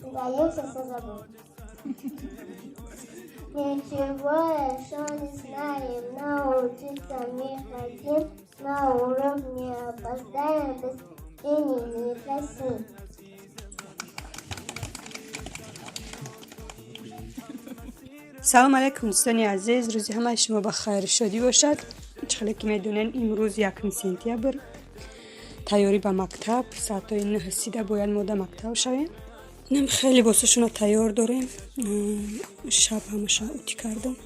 Боимся, все забыл. Ничего еще не знаем, научиться мы хотим, на урок не опоздаем, без тени не просим. Салом алайкум, дӯстони азиз, рӯзи ҳамаи шумо ба хайру шодӣ бошад. Чӣ хеле ки медонед, имрӯз 1 сентябр, тайёрӣ ба мактаб. Соатҳои 9:30-да бояд мо да мактаб шавем. Инам хеле либосошона тайёр дорем. Шаб ҳамаша утӣ кардам,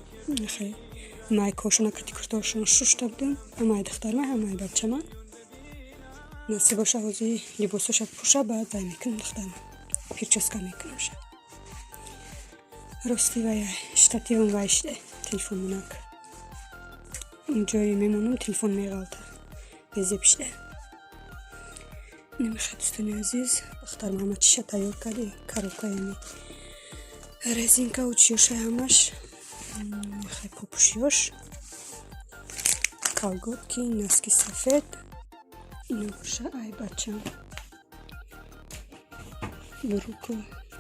майкошона, кати куртаошона шушта будем, ҳамаи духтарма, ҳамаи бачама. Насиб боша, ҳозир либосоша пӯша, баъд вай мекунам, духтарма причёска мекунамша. Рости, вай штативам вай шида, телефонмонак ҷое мемонам, телефон меғалта, безеб шида. Намеха, дӯстони азиз, духтарма ҳама чиша тайёр карди, коробкаями резинкау чиёшай ҳамаш, хай попушиёш, колготки, носки сафед. Ина боша ай бачам бруку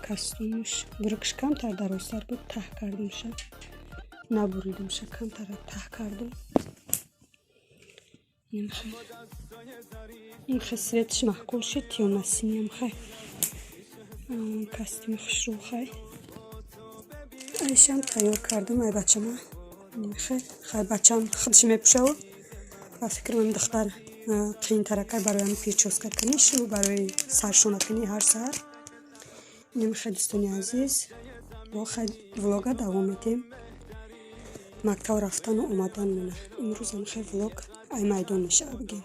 костюмш. Брукш камтар дарозтар буд, таҳ кардимша, набуридимша, камтар таҳ кардум. Инхе цветш маъқул шид, тёмно-синий хай костюми хушрӯ. Хай, айшам тайёр кардам, ай бачама. Хай, бачам худш мепӯшаву ба фикрам духтар қиинтаракай барои ҳами причёска кунишу, барои саршона кунӣ ҳар саҳар. Инамихай, дӯстони азиз, бо хай влога давом медиҳем, мактаб рафтану омаданмона. Имрӯз амихай влог ай майдон мешава, бигем.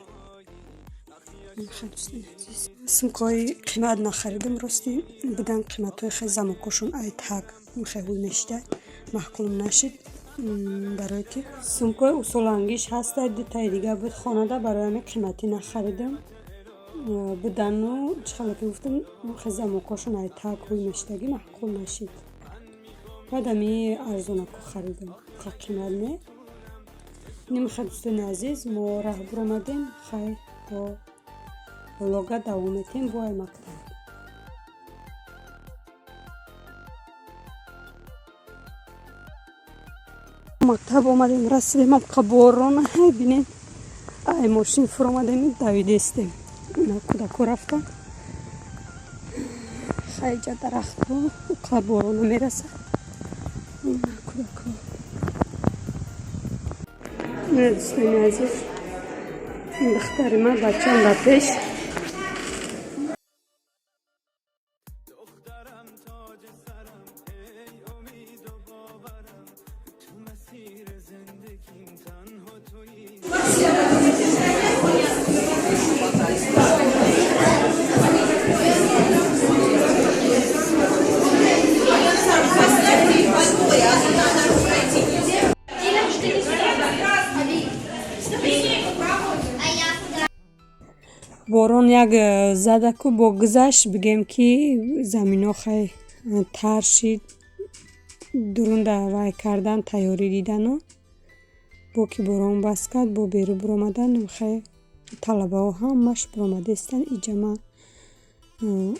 Инамихай, дӯстони азиз, сумкаҳои қимат нахаридем. Рости, будан қиматҳои хел, замокошон ай так михай ҳуй мешида, маъқулм нашид, барое ки сумкаҳои усулангиш ҳаста, дутаи дига буд хонада, барои ҳамин қиматӣ нахаридам. Будану чӣ хеле ки гуфтам, хел замокошон ай так ҳуй мешидагӣ, маъқул нашид. Баъд ами арзонако харидам, қимат не. Нимихай, дӯстони азиз, мо раҳ биромадем. Хай, бо влога давом медиҳем, бо ай мактаб. Мактаб омадем, расидем. Абқа борона, бинед, ай мошин фуромадем, давидестем. Ина кӯдако рафтан. Хайҷа дарахтҳо, уқа борона мерасад. Ина кӯдако. Дӯстони азиз, духтари ман, бачам ба пеш. دخترم تاج سرم ای امید و باورم تو مسیر زندگیم تنها تویی. Борон як задаку бо гузашт, бигем ки замино хай тар шид. Дурунда вай кардан, тайёрӣ дидану бо ки борон бас кард, бо берун биромадан. Хай, талабаҳо ҳамаш биромадестанд. Иҷа ман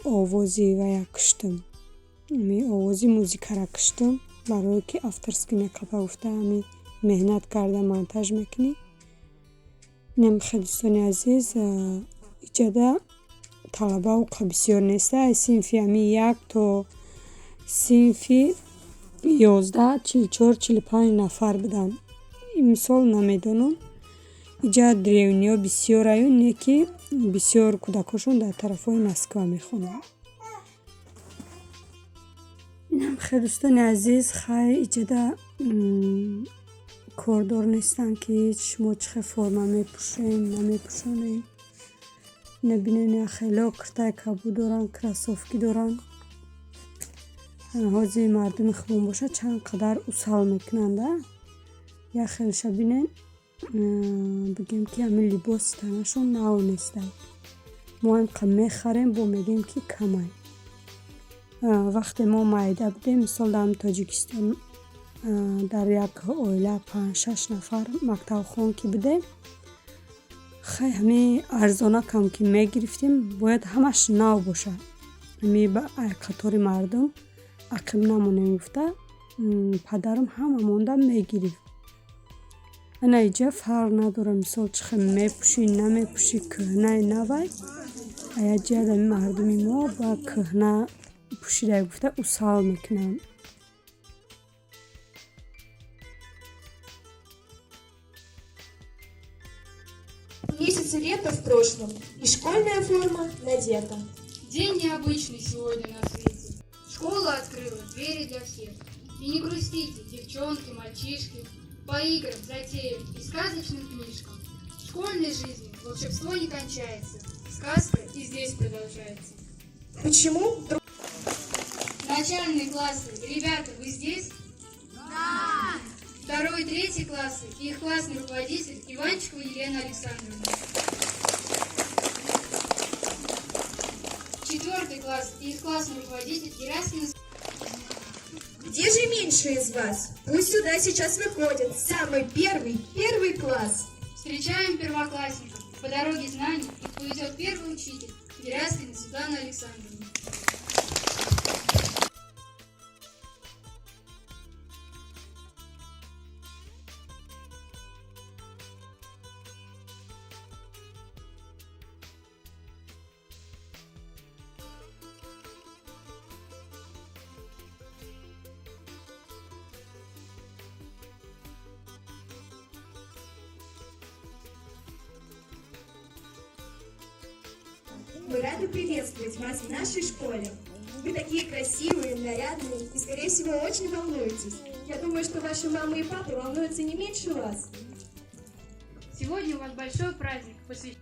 овози вая куштам, ами овози музикара куштам, барое ки авторский мекапа гуфта, ами меҳнат карда монтаж мекунӣ. Инам хел, дӯстони азиз, иҷада талаба уқа бисёр неста. Синфи ами як то синфи 11 44, 45 нафар буданд. Имсол намедонам. Иҷа древниҳо бисёраю, не ки бисёр кӯдакошон дар тарафҳои Москва мехонанд. Инам хел, дӯстони азиз. Хай, иҷада кордор нестанд, ки шумо чӣ хел форма мепӯшем, намепӯшонем. Ина бинед, хело куртаи кабуд доранд, кроссовки доранд. Ҳозир мардуми хубон бошад, чанд қадар усал мекунанд. Як хелша бинед, бигем ки ҳамин либоси танашон нав нестай. Мо инқа мехарем, бо мегӯем, ки камай. Вақте мо майда будем, мисол, дар Тоҷикистон дар як оила панҷ, шаш нафар мактабхон ки будем, хай, ҳамин арзонакам ки мегирифтем, бояд ҳамаш нав бошад. Қатори мардум ақиб намонем гуфта, падарам ҳама монда мегирифт. Ана иҷа фарқ надорад, мисол чӣ хел мепӯшӣ, намепӯшӣ, кӯҳнае навай. А як ҷиҳат ами мардуми мо ба кӯҳна пӯшида гуфта усал мекунанд. Месяцы лета в прошлом, и школьная форма надета. День необычный сегодня на свете. Школа открыла двери для всех. И не грустите, девчонки, мальчишки, по играм, затеям и сказочным книжкам. В школьной жизни волшебство не кончается. Сказка и здесь продолжается. Почему? Начальные классы, ребята, вы здесь? Да! Второй и третий классы и их классный руководитель Иванчикова Елена Александровна. Четвертый класс и их классный руководитель Гераскина. Где же меньшие из вас? Пусть сюда сейчас выходит самый первый, первый класс. Встречаем первоклассников. По дороге знаний их поведет первый учитель Гераскина Светлана Александровна. Мы рады приветствовать вас в нашей школе. Вы такие красивые, нарядные и, скорее всего, очень волнуетесь. Я думаю, что ваши мамы и папы волнуются не меньше вас. Сегодня у вас большой праздник, посвященный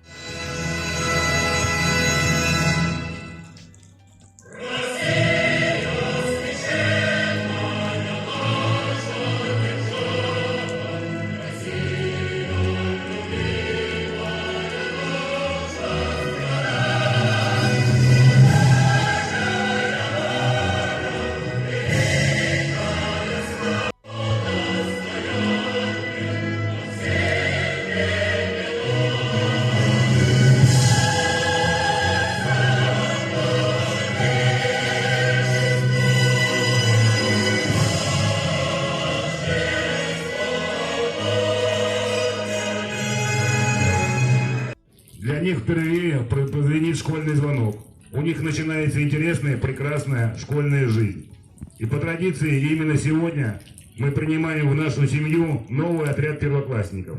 Для них впервые прозвенит школьный звонок. У них начинается интересная, прекрасная школьная жизнь. И по традиции именно сегодня мы принимаем в нашу семью новый отряд первоклассников.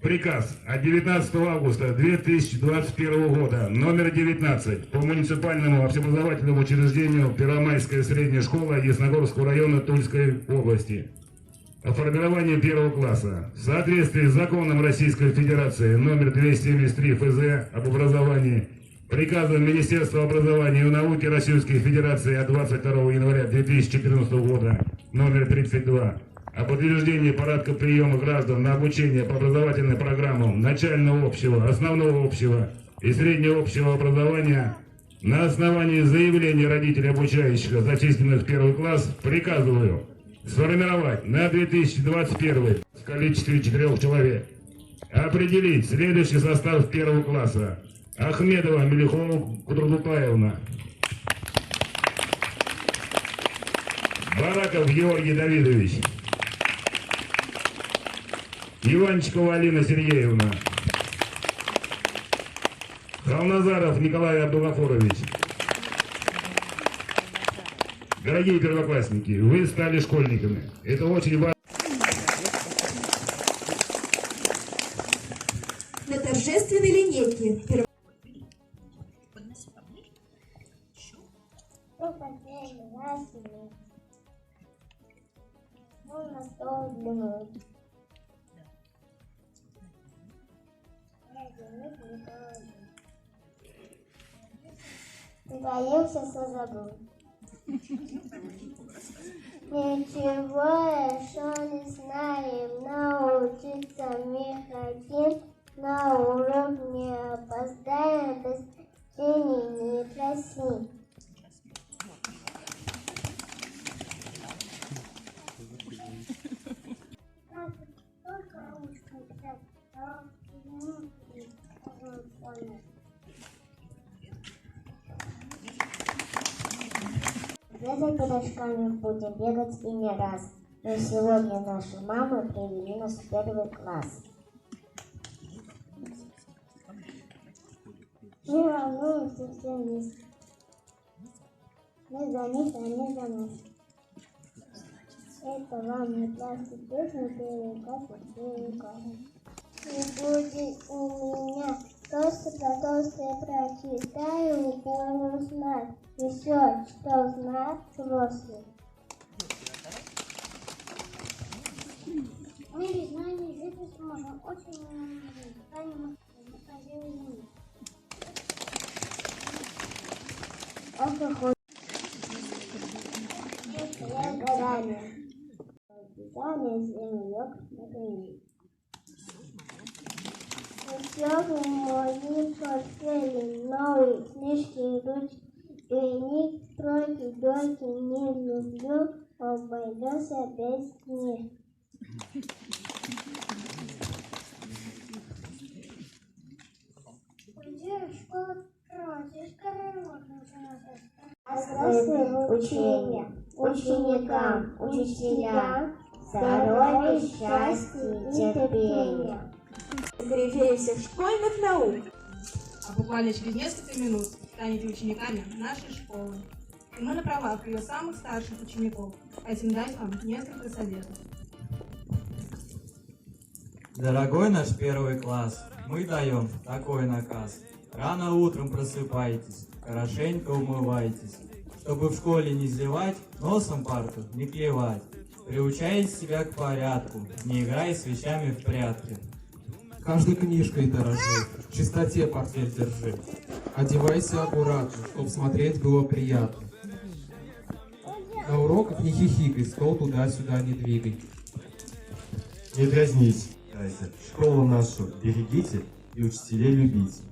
Приказ от 19 августа 2021 года, номер 19, по муниципальному общеобразовательному учреждению Первомайская средняя школа Ясногорского района Тульской области о формировании первого класса. В соответствии с законом Российской Федерации номер 273 ФЗ об образовании, приказом Министерства образования и науки Российской Федерации от 22 января 2014 года номер 32 об утверждении порядка приема граждан на обучение по образовательным программам начального общего, основного общего и среднего общего образования на основании заявления родителей обучающихся, зачисленных в первый класс, приказываю сформировать на 2021 в количестве 4 человек. Определить следующий состав первого класса. Ахмедова Мелихова Кудрудупаевна, Бараков Георгий Давидович, Иванчикова Алина Сергеевна, Халназаров Николай Абдулгафурович. Дорогие первоклассники, вы стали школьниками. Это очень важно. На торжественной линейке Боимся, что забыл. Ничего еще не знаем, научиться мы хотим, на урок не опоздаем, без тени не просим. Мы за пирожками будем бегать и не раз. Но сегодня наши мамы привели нас в первый класс. Мы волнуемся все вместе. Мы за них, они за нас. Это вам не пластик песни, первый класс, первый класс. Не будет у меня толстый, толстый прочитаю, буду знать еще, что знают взрослые. Мы без знаний жить не сможем. Очень нам нужны. Он горами. В мои портфели новые книжки, ручки, дневник, тройки, дойки не люблю, обойдется без них. Уйди в школу, учения, ученикам, учителям, здоровья, счастья и терпения. Корифеи всех школьных наук. А буквально через несколько минут станете учениками нашей школы. И мы на правах ее самых старших учеников хотим дать вам несколько советов. Дорогой наш первый класс, мы даем такой наказ. Рано утром просыпайтесь, хорошенько умывайтесь, чтобы в школе не зевать, носом парту не клевать. Приучай себя к порядку, не играй с вещами в прятки. Каждой книжкой дорожи, в чистоте портфель держи. Одевайся аккуратно, чтоб смотреть было приятно. На уроках не хихикай, стол туда-сюда не двигай. Не дразнись, школу нашу берегите и учителей любите.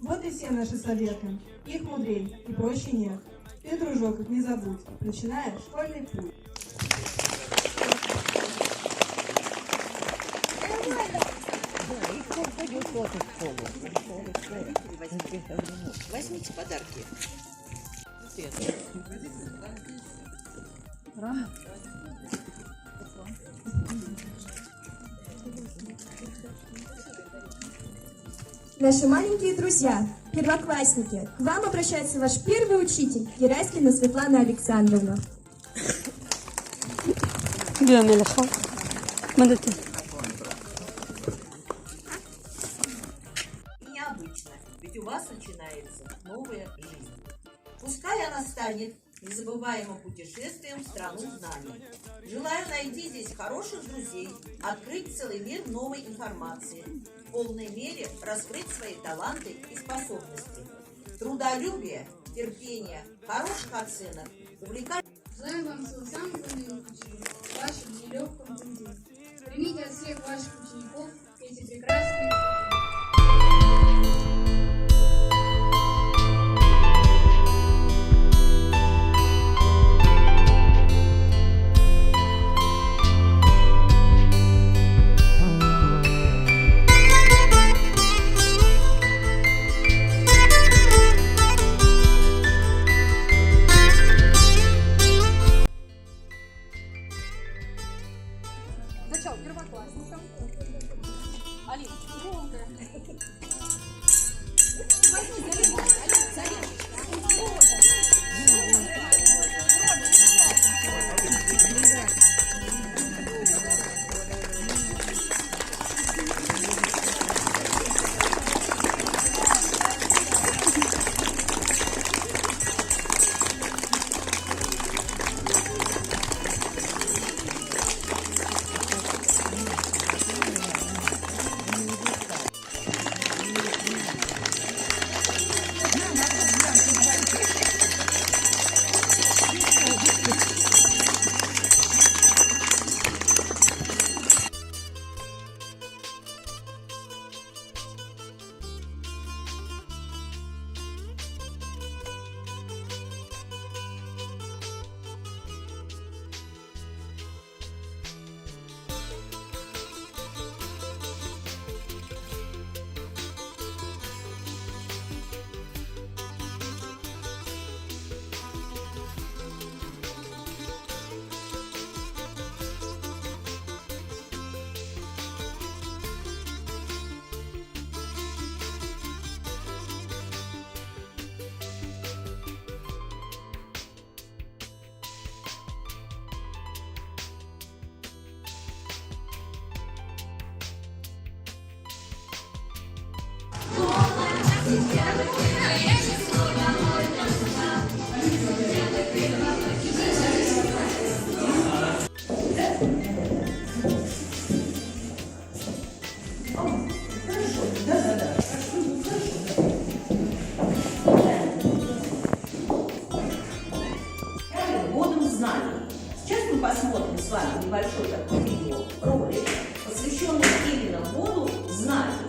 Вот и все наши советы. Их мудрей и проще нет. Ты, дружок, их не забудь, начиная школьный путь. Возьмите подарки. Рано? Наши маленькие друзья, первоклассники, к вам обращается ваш первый учитель Гераськина Светлана Александровна. Необычно, ведь у вас начинается новая жизнь. Пускай она станет незабываемым путешествием в страну знаний. Желаю найти здесь хороших друзей, открыть целый мир новой информации, в полной мере раскрыть свои таланты и способности. Трудолюбие, терпение, хороших оценок, увлекать. Желаем вам всего самого наилучшего в вашем нелегком пути. Примите от всех ваших учеников эти прекрасные. Сначала первоклассникам. Алина, громко. знаний. Сейчас мы посмотрим с вами небольшой такой видеоролик, посвященный именно году знаний.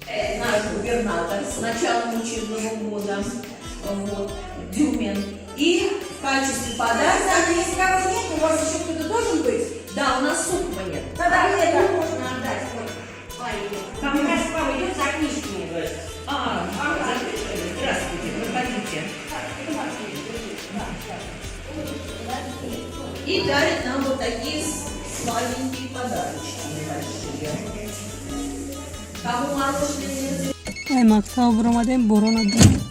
Это наш губернатор с началом учебного года, вот, Дюмин. И в качестве подарка... Если кого нет, у вас еще кто-то должен быть? Да, у нас Сухова нет. Тогда это можно отдать. Вот, Там у нас папа идет за книжками. А, за книжками? Здравствуйте, проходите. И дарит нам вот такие сладенькие подарочки небольшие. Кому мороженое не Ай мактаб баромадем, борона буд,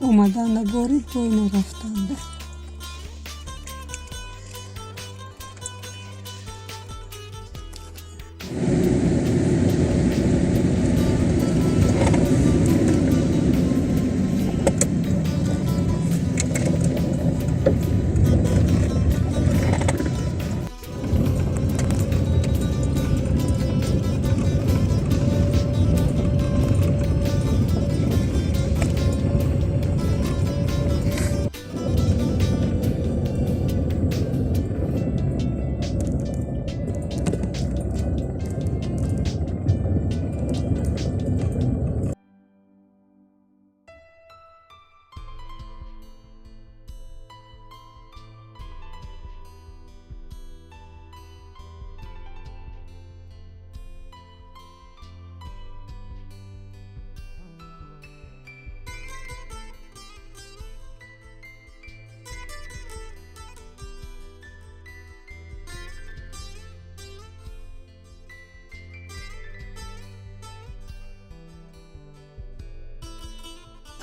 омаданда борид, ҷой нарафтанда.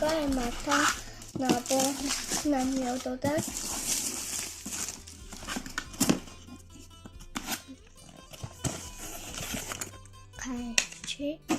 Каймата намедодад. Қайчи.